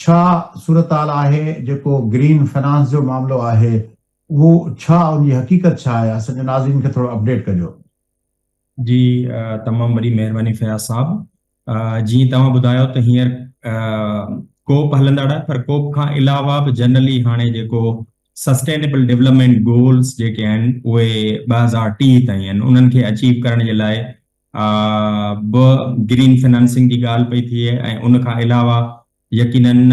ڇا صورتحال آهي جيڪو گرين فنانس جو معاملو آهي اهو ڇا ان جي حقيقت ڇا آهي اسان جي ناظرين کي ٿورو اپڊيٽ ڪجو. جي تمام وڏي مهرباني فياض صاحب جيئن توهان ٻڌايو ته هينئر ڪوپ هلندڙ آهي پر ڪوپ کان علاوه به جنرلي هاڻي جيڪو سسٽينيبل ڊولپمينٽ گولز جيڪي آهن اهي 2030 تائين آهن انهن کي اچيو ڪرڻ جي لاء به گرين فنانسنگ جي ڳالهه پئي ٿئي ۽ ان کان علاوه يقينن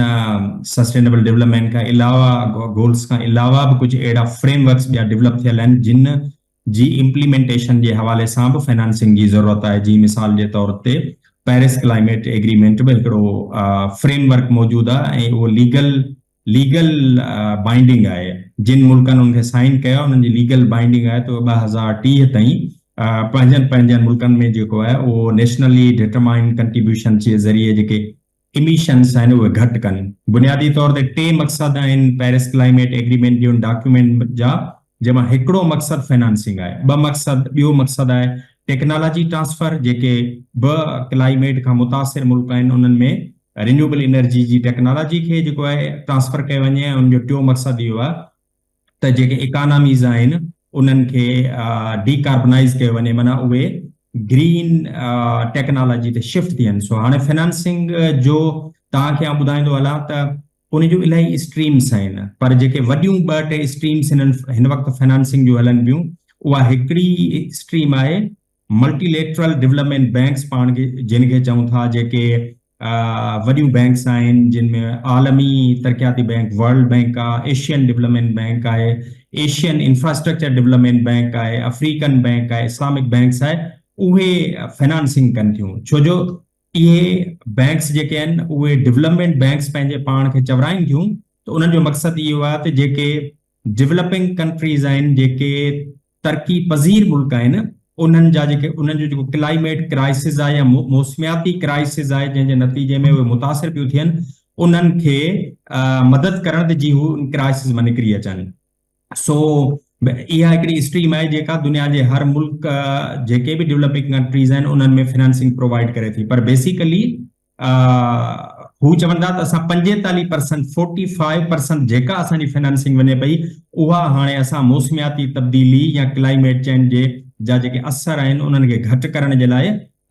سسٽينيبل ڊولپمينٽ کان علاوه گولز کان علاوه به ڪجهه اهڙا فريم ورڪس ٻيا ڊولپ ٿيل آهن جن جي امپليمينٽيشن جي حوالي سان به فنانسنگ جي ضرورت آهي جي مثال جي طور تي پيرس ڪلائميٽ ايگريمينٽ به هڪڙو فريم ورڪ موجود آهي ۽ اهو ليگل ليگل بائنڊنگ آهي جن ملڪن ان کي سائن ڪيو آهي انهن جي ليگل بائنڊنگ آهي ته 2030 تائين پنهنجن پنهنجن ملڪن ۾ جيڪو آهي اهو نيشنلي ڊٽرمائنڊ ڪنٽريبيوشن جي ذريعي جيڪي اميشنز آهن اهي گهٽ ڪن. بنيادي طور تي ٽي مقصد آهن پيرس ڪلائميٽ ايگريمينٽ جي ان ڊاڪيومينٽ جا جنهن مان هڪڙو مقصد فنانسنگ آهي، ٻه مقصد ٻيو مقصد آهي ٽيڪنالاجي ٽرانسفر جيڪي به ڪلائميٽ کان متاثر ملڪ آهن انهن ۾ رينيوبل انرجي جي ٽيڪنالاجي کي جيڪو آهي ٽرانسفر ڪيو وڃي ۽ ان جو ٽيون مقصد اهو آهي ته جيڪي اڪاناميز آهن انهن کي ڊي ڪاربنائيز ڪيو وڃي معنيٰ اهي گرين ٽيڪنالاجي تي شفٽ ٿين سو هاڻي فنانسنگ جو توهان کي آئون ٻڌائيندو هلان ته ان جون الاهي اسٽريمس آهن پر جيڪي وڏيون ٻه ٽي اسٽريمس هنن هن وقت فنانسنگ جون هلن پيون اها هڪڙي اسٽريم آهي ملٽي ليٽرل ڊولپمينٽ بئنڪس پاڻ کي جن کي چئون ٿا جيڪي وڏيون بئنڪس آهن جن ۾ عالمي ترقياتي بئنڪ ورلڊ بئنڪ آهي ايشين ڊولپمينٽ بئنڪ آهي ايشين انفراسٽرڪچر ڊولپمينٽ بئنڪ آهي افريقن بئنڪ آهي اسلامڪ بئنڪس آهي اهي فنانسنگ ڪن ٿيون ڇو جو اهي بئنڪس جيڪي آهن اهي ڊولپمينٽ بئنڪس پنهنجي پاڻ کي چورائين ٿيون ته انهن جو مقصد اهو آهي ته جيڪي ڊولپنگ ڪنٽريز آهن جيڪي ترقي پذير ملڪ آهن انهن جا جيڪي انهن جو جيڪو ڪلائميٽ ڪرائسز آهي يا موسمياتي ڪرائسز آهي جنهن جي نتيجي ۾ اهي متاثر پيون ٿين انهن کي مدد ڪرڻ ته جي هو ان ڪرائسز مان نڪري اچن سو اها هڪڙي اسٽريم آهي جيڪا دنيا جي هر ملڪ جيڪي به ڊولپنگ ڪنٽريز آهن انهن ۾ فنانسنگ پرووائڊ ڪري ٿي پر بيسيڪلي هو چون ٿا ته اسان 45 پرسنٽ، فورٽي فائيو پرسنٽ، جيڪا اسان جي فنانسنگ وڃي پئي اها هاڻي اسان موسمياتي تبديلي يا ڪلائميٽ چينج جي جا جيڪي اثر آهن انهن کي گهٽ ڪرڻ جي لاء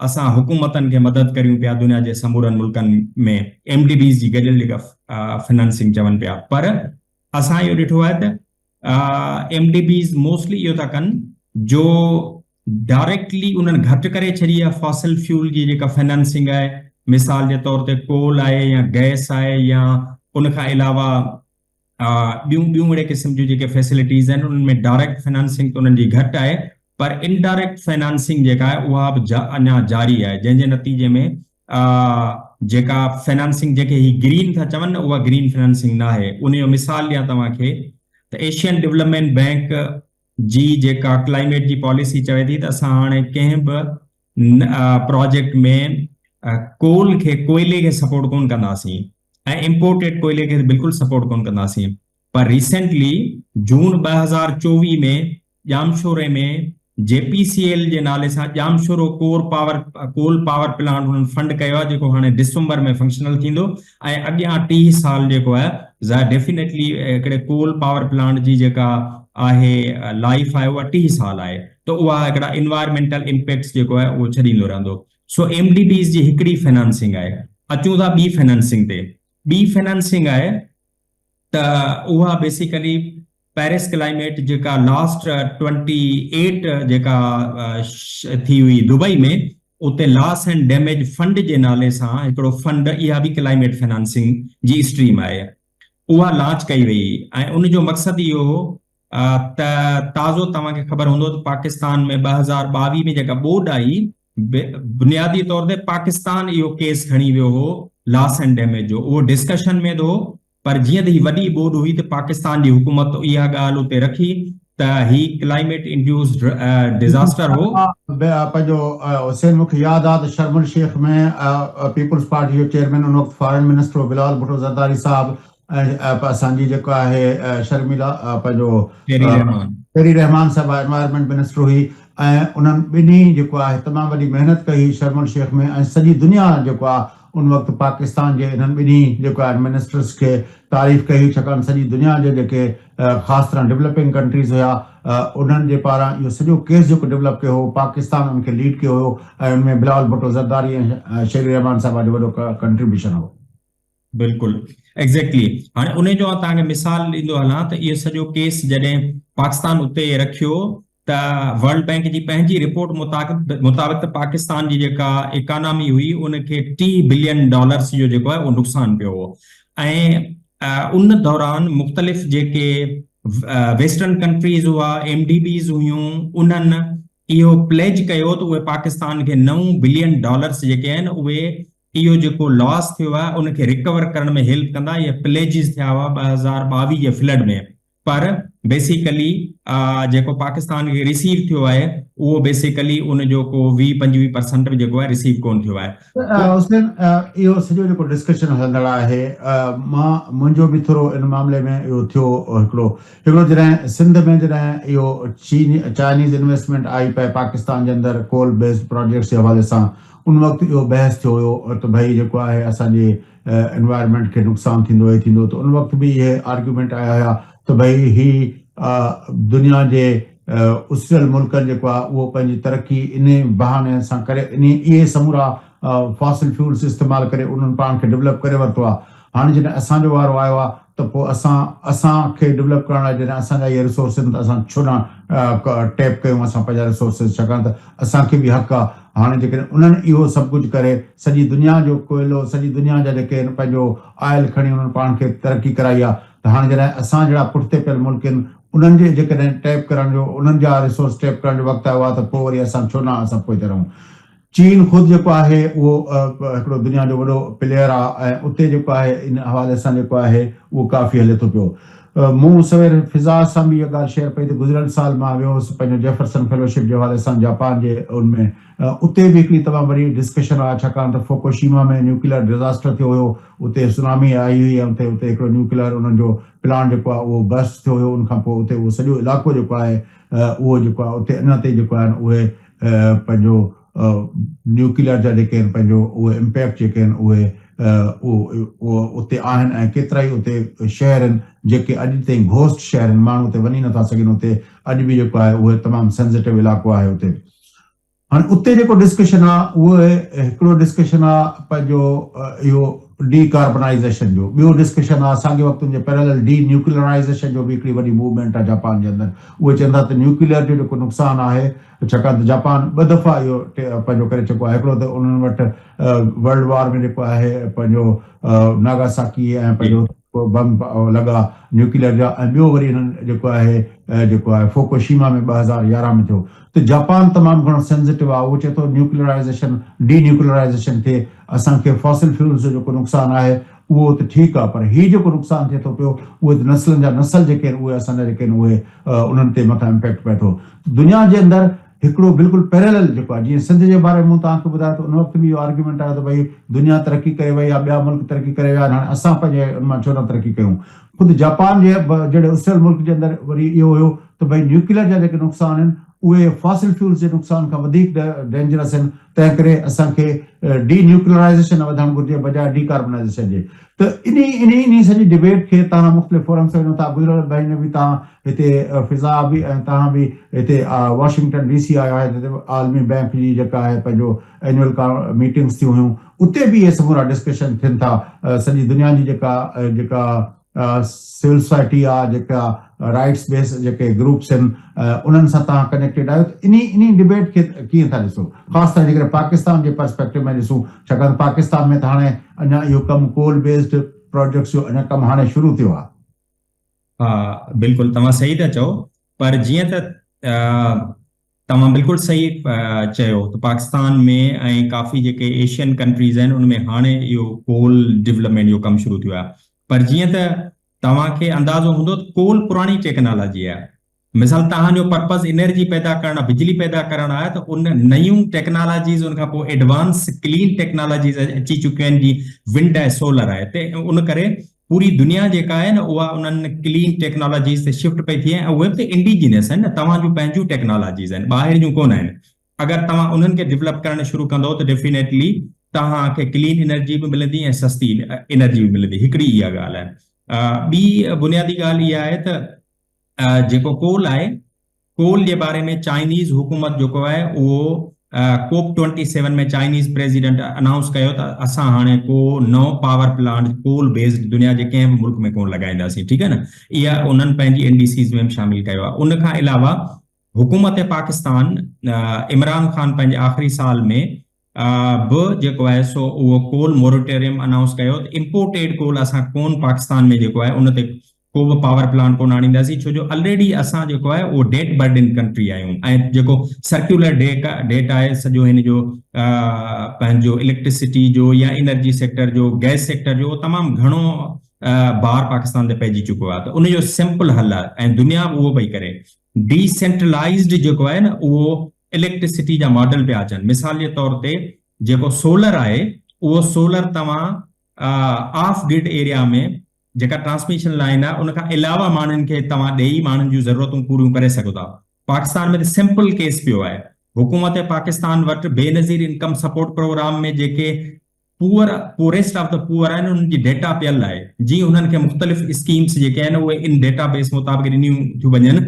اسان حڪومتن کي مدد ڪريون پيا دنيا جي سمورن ملڪن ۾ ايم ڊي بيز جي گڏيل جيڪا فنانسنگ چون پيا پر اسان اهو ڏٺو آهي ته ايم ڊي بيز موسٽلي اهو ٿا ڪن جو ڊائريڪٽلي انهن گهٽ ڪري ڇڏي آهي فاسل فيول جي جيڪا فنانسنگ آهي مثال جي طور تي ڪول آهي يا گئس آهي يا ان کان علاوه ٻيون ٻيون اهڙي قسم جون جيڪي فيسلٽيز آهن انهن ۾ ڊائريڪٽ فنانسنگ ته انهن جي گهٽ آهي پر انڊائريڪٽ فنانسنگ جيڪا آهي اها به اڃا جاري آهي جنهن جي نتيجي ۾ جيڪا فنانسنگ جنهن کي هي گرين ٿا چون نه اها گرين فنانسنگ نه آهي ان جو مثال ڏيان توهان کي ته ايشين ڊولپمينٽ بئنڪ جي جيڪا ڪلائميٽ جي پاليسي چوي ٿي ته اسان هاڻي ڪنهن به پراجيڪٽ ۾ ڪول کي ڪوئلي کي سپورٽ ڪون ڪنداسين ۽ امپورٽيڊ ڪوئلي کي بلڪل سپورٽ ڪون ڪنداسين پر ريسينٽلي جون 2024 ۾ ڄامشوري ۾ جي پي سي ايل جي نالي سان Jamshoro core power coal power plant انهن فنڊ ڪيو آهي جيڪو هاڻي ڊسمبر ۾ فنڪشنل ٿيندو ۽ اڳيان 30 سال جيڪو آهي ظاهر ڊيفينيٽلي هڪڙي ڪول پاور پلانٽ جي جيڪا آهي لائف آهي اها 30 سال آهي ته اها هڪڙا انوائرمينٽل امپيڪٽس جيڪو آهي اهو ڇڏيندو رهندو سو ايم ڊي بيز جي هڪڙي فنانسنگ آهي اچون ٿا ٻي فنانسنگ تي ٻي فنانسنگ آهي ته اها بيسيڪلي پيرس ڪلائميٽ جيڪا لاسٽ ٽوئنٽي ايٽ جيڪا ٿي هئي دبئي ۾ اتي لاس اينڊ ڊيميج فنڊ جي نالي سان هڪڙو فنڊ اها به ڪلائميٽ فنانسنگ جي اسٽريم آهي اها لانچ ڪئي وئي ۽ ان جو مقصد اهو هو ته تازو توهان کي خبر هوندو ته پاڪستان ۾ 2022 ۾ جيڪا ٻوڏ آئي بنيادي طور تي پاڪستان اهو ڪيس کڻي ويو هو لاس اينڊ ڊيميج جو اهو ڊسڪشن ۾ ته هو پر جيئن ته هي وڏي ٻوڏ هئي ته پاڪستان جي حڪومت اها ڳالهه اتي رکي ته هي ڪلائميٽ انڊيوسڊ ڊزاسٽر هو. پنهنجو حسين مون کي ياد آ ته شرم الشيخ ۾ پيپلز پارٽي جو چيئرمين ان وقت فارين منسٽر هو بلاول ڀٽو زرداري صاحب ۽ اسان جي جيڪا آهي شرميلا پنهنجو شيري رحمان شيري رحمان صاحبه انوائرمينٽ منسٽر هئي ۽ انهن ٻنهي جيڪو آهي تمام وڏي محنت ڪئي هئي شرم الشيخ ۾ ۽ سڄي دنيا جيڪو آ. ان وقت پاڪستان جي انهن ٻنهي جيڪو آهي منسٽرس کي تعريف ڪئي هئي ڇاڪاڻ سڄي دنيا جي جيڪي خاص طرح ڊولپنگ ڪنٽريز هيا انهن جي پاران اهو سڄو ڪيس جيڪو ڊولپ ڪيو هو پاڪستان ان کي ليڊ ڪيو هيو ۽ ان ۾ بلاول ڀٽو زرداري ۽ شيري رحمان صاحبه جو وڏو ڪنٽريبيوشن هو. بلڪل ايگزيڪٽلي هاڻي انهي جو آئون توهان کي مثال ڏيندو هلان ته اهو سڄو ڪيس جڏهن پاڪستان اتي رکيو ته ورلڊ بئنڪ جي پنهنجي رپورٽ مطابق ته پاڪستان جي جيڪا اڪانامي هئي ان کي 30 بلين ڊالرس جو جيڪو آهي اهو نقصان پيو هو ۽ ان دوران مختلف جيڪي ويسٽرن ڪنٽريز هئا ايم ڊي بيز هيون انهن اهو پليج ڪيو ته اهي پاڪستان کي 9 بلين ڊالرس جيڪي آهن اهي اهو جيڪو لاس ٿيو آهي ان کي ريڪور ڪرڻ ۾ هيلپ ڪندا. اهي پليجز ٿيا هئا 2022 جي فلڊ ۾ پر بيسيڪلي جيڪو پاڪستان کي ريسيو ٿيو آهي اهو بيسيڪلي ان جو ڪو 20 25 پرسنٽ به جيڪو آهي ريسيو ڪون ٿيو آهي. حسين اهو سڄو جيڪو ڊسڪشن هلندڙ آهي مان منهنجو به ٿورو ان معاملي ۾ اهو ٿيو هڪڙو هڪڙو جڏهن سنڌ ۾ جڏهن اهو چين چائنيز انويسٽمينٽ آئي پئي پاڪستان جي اندر ڪول بيسڊ پراجيڪٽس جي حوالي سان ان وقت اهو بحث ٿيو هيو ته ڀئي جيڪو آهي اسان جي انوائرمينٽ کي نقصان ٿيندو هي ٿيندو ته ان وقت به اهي آرگيومينٽ آيا هيا ته ڀئي هي دنيا جي اسريل ملڪن جيڪو آهي اهو پنهنجي ترقي انهي بهاني سان ڪري انهي اهي سمورا فاسل فيولز استعمال ڪري انهن پاڻ کي ڊولپ ڪري ورتو آهي هاڻي جڏهن اسان جو وارو آيو آهي ته پوء اسان اسان کي ڊولپ ڪرڻ لاء جڏهن اسان جا اهي ريسورس آهن ته اسان ڇو نه ٽيپ ڪيون اسان پنهنجا ريسورسز ڇاڪاڻ ته اسان کي به حق آهي هاڻي جيڪڏهن انهن اهو سڀ ڪجهه ڪري سڄي دنيا جو ڪوئلو سڄي دنيا جا جيڪي آهن پنهنجو آئل کڻي انهن پاڻ کي ترقي ڪرائي آهي ته هاڻي جڏهن اسان جهڙا پٺتي پيل ملڪ آهن انهن جي جيڪڏهن ٽيپ ڪرڻ جو انهن جا ريسورس ٽيپ ڪرڻ جو وقت آيو آهي ته پوء وري اسان ڇو نه اسان پوئتي رهون. چين خود جيڪو آهي اهو هڪڙو دنيا جو وڏو پليئر آهي ۽ اتي جيڪو آهي ان حوالي سان جيڪو آهي اهو ڪافي هلي ٿو پيو. مون سوير فضا سان به اها ڳالهه شيئر ڪئي ته گذريل سال مان ويو هوس پنهنجو جيفرسن فيلوشپ جي حوالي سان جاپان جي ان ۾ اتي به هڪڙي تمام وڏي ڊسڪشن آهي ڇاڪاڻ ته فوڪوشيما ۾ نيوڪليئر ڊزاسٽر ٿيو هيو اتي سونامي آئي هئي ۽ اتي اتي هڪڙو نيوڪليئر انهن جو پلانٽ جيڪو آهي اهو برسٽ ٿيو هيو ان کان پوء اتي اهو سڄو علائقو جيڪو آهي اهو جيڪو آهي اتي اڃا تائين جيڪو آهن اهي پنهنجو نيوڪليئر جا جيڪي آهن پنهنجو اهي امپيڪٽ جيڪي آهن اهي اتي آهن ۽ ڪيترائي اتي شهر آهن جيڪي اڄ تائين گهوسٽ شهر آهن ماڻهو اتي وڃي نٿا سگهن اتي اڄ به جيڪو آهي اهي تمام سينسيٽو علائقو آهي اتي هاڻي اتي جيڪو ڊسڪشن آهي اهو هڪڙو ڊسڪشن آهي پنهنجو اهو ڊي ڪاربنائيزيشن جو ٻيو ڊسڪشن آهي ساڳي وقت ان جي پيرلل ڊي نيوڪليئرائيزيشن جو به هڪڙي وڏي موومينٽ آهي جاپان جي اندر اهي چون ٿا ته نيوڪليئر جو جيڪو نقصان آهي ڇاڪاڻ ته جاپان ٻه دفعا اهو پنهنجو ڪري چڪو آهي هڪڙو ته انهن وٽ ورلڊ وار ۾ جيڪو آهي پنهنجو ناگاساڪي ۽ پنهنجو بم لڳا نيوڪليئر جا ۽ ٻيو وري انهن جيڪو آهي جيڪو آهي فوڪوشيما ۾ 2011 ۾ ٿيو ته جاپان تمام گهڻو سينسيٽو آهي اهو چئي ٿو نيوڪليئرائيزيشن ڊي نيوڪليئرائيزيشن ٿئي اسان کي فاسل فيولز جو جيڪو نقصان آهي اهو ته ٺيڪ آهي پر هي جيڪو نقصان ٿئي ٿو پيو اهي ته نسلن جا نسل جيڪي آهن اهي اسان جا جيڪي آهن اهي انهن تي مٿان امپيڪٽ پئي ٿو دنيا جي اندر هڪڙو بلڪل پيرلل جيڪو آهي جيئن سنڌ جي باري ۾ مون توهان کي ٻڌايو ته ان وقت به اهو آرگيومينٽ آيو ته ڀئي دنيا ترقي ڪري وئي آهي ٻيا ملڪ ترقي ڪري ويا آهن هاڻي اسان پنهنجي ان مان ڇو نه ترقي ڪيون خود جاپان جي جهڙي اسريل ملڪ جي اندر وري اهو هيو ته ڀئي نيوڪليئر جا جيڪي نقصان آهن اهي فاسل فيولز جي نقصان کان وڌيڪ ڊينجرس آهن تنهن ڪري اسان کي ڊي نيوڪليئرائيزيشن وڌڻ گهرجي بجاء ڊي ڪاربنائيزيشن جي ته انهي انهي انهي سڄي ڊبيٽ کي توهان مختلف فورمز تي وڃو ٿا گذريل مهيني به توهان هتي فضا به ۽ توهان به هتي واشنگٽن ڊي سي آيا آهيو جتي عالمي بئنڪ جي جيڪا آهي پنهنجو اينوئل ميٽنگس ٿيون هيون اتي به اهي سمورا ڊسڪشن ٿين ٿا سڄي دنيا جي جيڪا جيڪا سول سوسائٽي آ جيڪا رائٽس بيس جيڪي گروپس آهن انهن سان توهان ڪنيڪٽيڊ آهيو ته انهي انهي ڊبيٽ کي ڪيئن ٿا ڏسو خاص طرح جيڪڏهن پاڪستان جي پرسپيڪٽو ۾ ڏسون ڇاڪاڻ ته پاڪستان ۾ ته هاڻي اڃا اهو ڪم ڪول بيسڊ پراجيڪٽس جو اڃا ڪم هاڻي شروع ٿيو آهي. ها بلڪل توهان صحيح ٿا چئو پر جيئن ته توهان بلڪل صحيح چيو ته پاڪستان ۾ ۽ ڪافي جيڪي ايشين ڪنٽريز آهن ان ۾ هاڻي اهو ڪول ڊولپمينٽ جو ڪم شروع ٿيو آهي پر جيئن ته توهان کي اندازو هوندو ته ڪول پراڻي ٽيڪنالاجي آهي مثال توهان جو پرپز انرجي پيدا ڪرڻ آهي بجلي پيدا ڪرڻ آهي ته ان نيون ٽيڪنالاجيز ان کان پوء ايڊوانس ڪلين ٽيڪنالاجيز اچي چڪيون آهن جيئن ونڊ آهي سولر آهي ته ان ڪري پوري دنيا جيڪا آهي نه اها انهن ڪلين ٽيڪنالاجيز تي شفٽ پئي ٿئي ۽ اهي به ته انڊيجينس آهن نه توهان جون پنهنجون ٽيڪنالاجيز آهن ٻاهر جون ڪونه آهن اگر توهان انهن کي ڊولپ ڪرڻ شروع ڪندو ته ڊيفينيٽلي توهان کي ڪلين انرجي به ملندي ۽ سستي انرجي به ملندي هڪڙي اها ڳالهه آهي. ٻي بنيادي ڳالهه اها آهي ته جيڪو ڪول آهي ڪول جي باري ۾ چائنيز حڪومت جيڪو آهي اهو COP twenty seven ۾ Chinese president announce ڪيو ته اسان هاڻي ڪو نئون پاور پلانٽ ڪول بيسڊ دنيا جي ڪنهن به ملڪ ۾ ڪونه لڳائينداسين ٺيڪ آهي نه اها انهن پنهنجي اين ڊي سيز ۾ به شامل ڪيو آهي ان کان علاوه حڪومت پاڪستان عمران خان پنهنجي آخري سال ۾ به جيڪو آهي سو اهو ڪول موريٽوريم انائونس ڪيو ته امپورٽيڊ ڪول اسان ڪون پاڪستان ۾ جيڪو آهي ان تي ڪو به پاور پلانٽ ڪون آڻينداسين ڇو جو الريڊي اسان جيڪو آهي اهو ڊيٽ برڊن ڪنٽري آهيون ۽ جيڪو سرڪيولر ڊيٽ آهي سڄو هن جو پنهنجو اليڪٽرسٽي جو يا انرجي سيڪٽر جو گئس سيڪٽر جو تمام گهڻو بار پاڪستان تي پئجي چڪو آهي ته ان جو سمپل حل آهي ۽ دنيا به اهو پئي ڪري ڊي سينٽرلائزڊ جيڪو آهي نه اهو اليڪٽرسٽي جا ماڊل پيا اچن مثال جي طور تي جيڪو سولر آهي اهو سولر توهان آف گرڊ ايريا ۾ جيڪا ٽرانسميشن لائين آهي ان کان علاوه ماڻهن کي توهان ڏيئي ماڻهن جون ضرورتون پوريون ڪري سگهو ٿا. پاڪستان ۾ ته سمپل ڪيس پيو آهي. حڪومت پاڪستان وٽ بينظير انڪم سپورٽ پروگرام ۾ جيڪي poor poorest of the poor آهن انهن جي ڊيٽا پيل آهي جي انهن کي مختلف اسڪيمس جيڪي آهن اهي ان ڊيٽا بيس مطابق ڏنيون ٿيون وڃن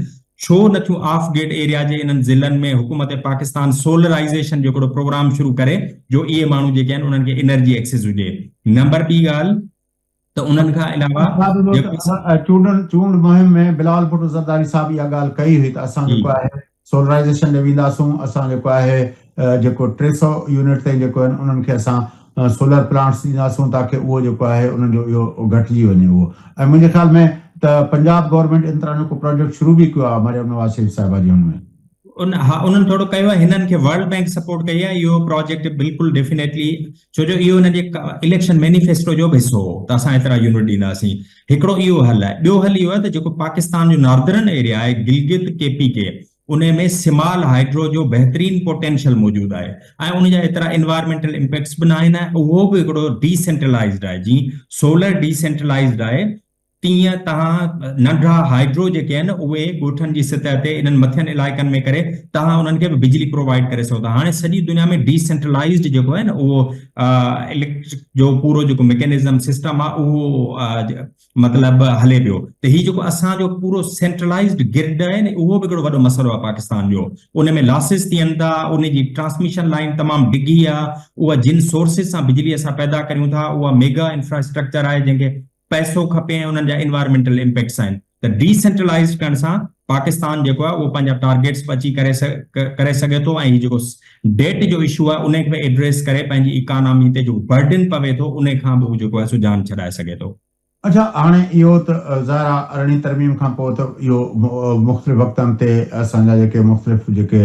ڇو نٿيون آف گرڊ ايريا جي انهن ضلعن ۾ حڪومت پاڪستان سولرائيزيشن جو هڪڙو پروگرام شروع ڪري جو اهي ماڻهو جيڪي آهن انهن کي انرجي ايڪسز هجي نمبر ٻي ڳالهه ته انهن کان علاوه جيڪو چونڊ مهم ۾ بلاول ڀٽو زرداري صاحب اها ڳالهه ڪئي هئي ته اسان جيڪو آهي سولرائيزيشن ڏي وينداسون اسان جيڪو آهي جيڪو 300 يونٽ تائين جيڪو آهن انهن کي اسان سولر پلانٽس ڏينداسون تاڪه اهو جيڪو آهي انهن جو اهو گهٽجي وڃي اهو ۽ منهنجي خيال ۾ ته پنجاب گورنمينٽ ان طرح جو ڪو پروجيڪٽ شروع به ڪيو آهي مريم نواز شريف صاحبه جي هن ۾ ان ها انهن ٿورو ڪيو آهي هنن کي ورلڊ بينڪ سپورٽ ڪئي آهي اهو پراجيڪٽ بلڪل ڊيفينيٽلي ڇو جو اهو هنن جي اليڪشن مينيفيسٽو جو به حصو هو ته اسان ايترا يونٽ ڏينداسين هڪڙو اهو حل آهي ٻيو حل اهو آهي ته جيڪو پاڪستان جو ناردرن ايريا آهي گلگت ڪي پي ڪي ان ۾ سمال هائيڊرو جو بهترين پوٽينشل موجود آهي ۽ ان جا ايترا انوائرمينٽل امپيڪٽس به ناهن ۽ اهو به هڪڙو ڊي سينٽرلائزڊ آهي جيئن سولر ڊي سينٽرلائزڊ آهي تيئن توهان ننڍڙا هائيڊرو جيڪي آهن اهي ڳوٺن جي سطح تي انهن مٿين علائقن ۾ ڪري توهان انهن کي به بجلي پرووائيڊ ڪري سگهو ٿا. هاڻي سڄي دنيا ۾ ڊي سينٽرلائيزڊ جيڪو آهي نه اهو اليڪٽرڪ جو پورو جيڪو ميڪينزم سسٽم آهي اهو مطلب هلي پيو ته هي جيڪو اسان جو پورو سينٽرلائيزڊ گرڊ آهي نه اهو به هڪڙو وڏو مسئلو آهي پاڪستان جو ان ۾ لاسز ٿين ٿا ان جي ٽرانسميشن لائين تمام ڊگهي آهي اها جن سورسز سان بجلي اسان پيدا ڪريون ٿا اها ميگا انفراسٽرڪچر آهي جنهن کي پئسو کپي ۽ انهن جا انوائرمينٽل امپيڪٽس آهن ته ڊي سينٽرلائيزڊ ڪرڻ سان پاڪستان جيڪو آهي اهو پنهنجا ٽارگيٽس به اچي ڪري ڪري سگهي ٿو ۽ هي جيڪو ڊيٽ جو اشو آهي ان کي به ايڊريس ڪري پنهنجي اڪانامي تي جيڪو برڊن پوي ٿو ان کان به هو جيڪو آهي سو جان ڇڏائي سگهي ٿو. اڇا هاڻي اهو ته ظاهر آهي ارڙهين ترميم کان پوء ته اهو مختلف وقتن تي اسان جا جيڪي مختلف جيڪي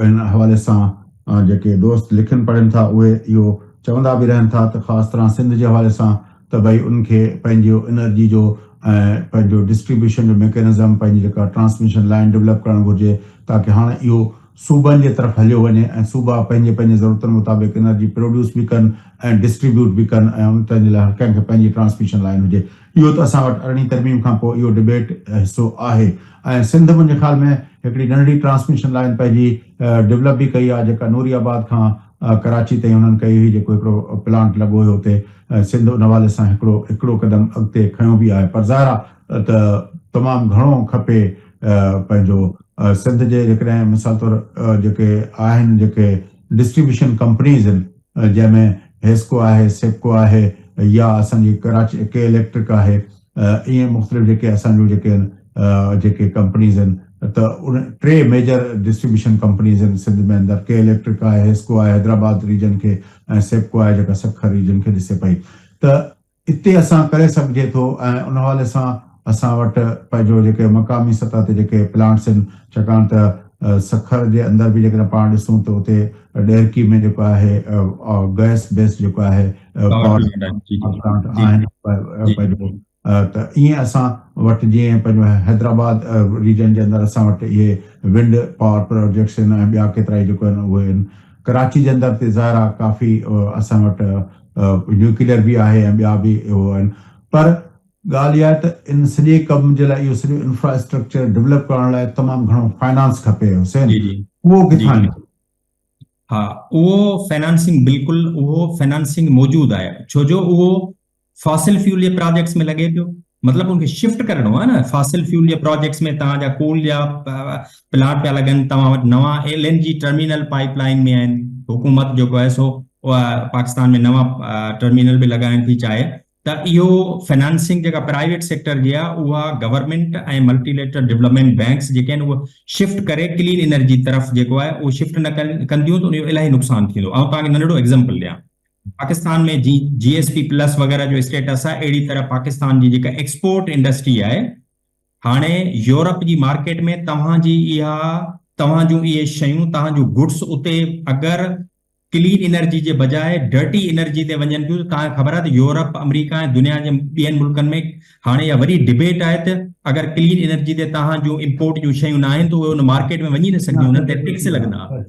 ان حوالي سان جيڪي دوست لکن پڙهن ٿا اهي اهو چوندا به رهن ٿا ته خاص طرح سنڌ جي حوالي سان ته ڀئي ان کي پنهنجو انرجي جو ۽ پنهنجو ڊسٽريبيوشن جو ميڪنزم پنهنجي جيڪا ٽرانسميشن لائين ڊولپ ڪرڻ گهرجي تاڪه هاڻ اهو صوبن جي طرف هليو وڃي ۽ صوبا پنهنجي پنهنجي ضرورتن مطابق انرجي پروڊيوس به ڪن ۽ ڊسٽريبيوٽ به ڪن ۽ ان تنهن جي لاء هر ڪنهن کي پنهنجي ٽرانسميشن لائين هجي اهو ته اسان وٽ ارڙهين ترميم کان پوء اهو ڊبيٽ حصو آهي ۽ سنڌ منهنجي خيال ۾ هڪڙي ننڍڙي ٽرانسميشن لائين پنهنجي ڊولپ به ڪئي آهي جيڪا نوري آباد کان ڪراچي تائين انهن ڪئي هئي جيڪو هڪڙو پلانٽ لڳو هيو اتي سنڌ ان حوالي سان هڪڙو هڪڙو قدم اڳتي کنيو به آهي پر ظاهر آهي ته تمام گهڻو کپي پنهنجو سنڌ جي جيڪڏهن مثال طور جيڪي آهن جيڪي ڊسٽريبيوشن ڪمپنيز آهن جنهن ۾ حيسڪو آهي، سيپڪو آهي يا اسان جي ڪراچي ڪي اليڪٽرڪ آهي ائين مختلف جيڪي اسان جون جيڪي آهن جيڪي ڪمپنيز آهن ته ان ٽي ميجر ڊسٽريبيوشن ڪمپنيز آهن سنڌ ۾ اندر ڪي اليڪٽرڪ آهي، حيسڪو آهي حيدرآباد ريجن کي ۽ سيپڪو آهي جيڪا سکر ريجن کي ڏسي پئي ته اتي اسان ڪري سگهجي ٿو ۽ ان حوالي سان اسان وٽ پنهنجو جيڪي مقامي سطح تي جيڪي پلانٽس آهن ڇاڪاڻ ته سکر جي اندر به جيڪڏهن پاڻ ڏسون ته اتي ڏهرڪي ۾ جيڪو آهي گئس بيس جيڪو آهي پاور پلانٽ آهن پنهنجو ته ائين اسان وٽ جيئن پنهنجو حيدرآباد ريجن جي اندر اسان وٽ اهي ونڊ پاور پروجيڪٽس آهن ۽ ٻيا ڪيترائي جيڪو آهن اهي آهن ڪراچي جي اندر ته ظاهر آهي ڪافي اسان وٽ نيوڪليئر به آهي ۽ ٻيا به اهو آهن پر ڳالهه اها آهي ته ان سڄي ڪم جي لاء اهو سڄو انفراسٽرڪچر ڊولپ ڪرڻ لاء تمام گهڻو فائنانس کپي حسين جي جي اهو جي ڪٿان ايندو؟ ها اهو فنانسنگ بلڪل اهو فنانسنگ موجود آهي ڇو جو اهو فاسل فيول جي پراجيڪٽس ۾ لڳي پيو مطلب ان کي شفٽ ڪرڻو آهي نه فاسل فيول جي پراجيڪٽس ۾ توهان جا ڪول جا پلانٽ پيا لڳن توهان وٽ نوان L N G terminal pipeline ۾ آهن حڪومت جيڪو آهي سو پاڪستان ۾ نوان ٽرمينل به لڳائڻ ٿي چاهي ته اهو فنانسنگ جيڪا پرائيويٽ سيڪٽر جي آهي اها government ۽ multi lateral development banks جيڪي آهن اهي شفٽ ڪري ڪلين انرجي طرف جيڪو آهي اهو شفٽ نه ڪنديون ته ان جو الاهي نقصان ٿيندو آئون توهان کي ننڍڙو ايگزامپل ڏيان پاڪستان ۾ جي جي ايس پي پلس وغيره جو اسٽيٽس آهي اهڙي طرح پاڪستان جي جيڪا ايڪسپورٽ انڊسٽري آهي هاڻي يورپ جي مارڪيٽ ۾ توهان جي اها توهان جون اهي شيون توهان جون گڊس اتي اگر ڪلين انرجي جي بجاء ڊرٽي انرجي تي وڃن پيون ته توهان کي خبر آهي ته يورپ آمريڪا ۽ دنيا جي ٻين ملڪن ۾ هاڻي اها وڏي ڊبيٽ آهي ته اگر ڪلين انرجي تي توهان جون امپورٽ جون شيون نه آهن ته اهي ان مارڪيٽ ۾ وڃي نه سگهنديون انهن تي ٽيڪس لڳندا.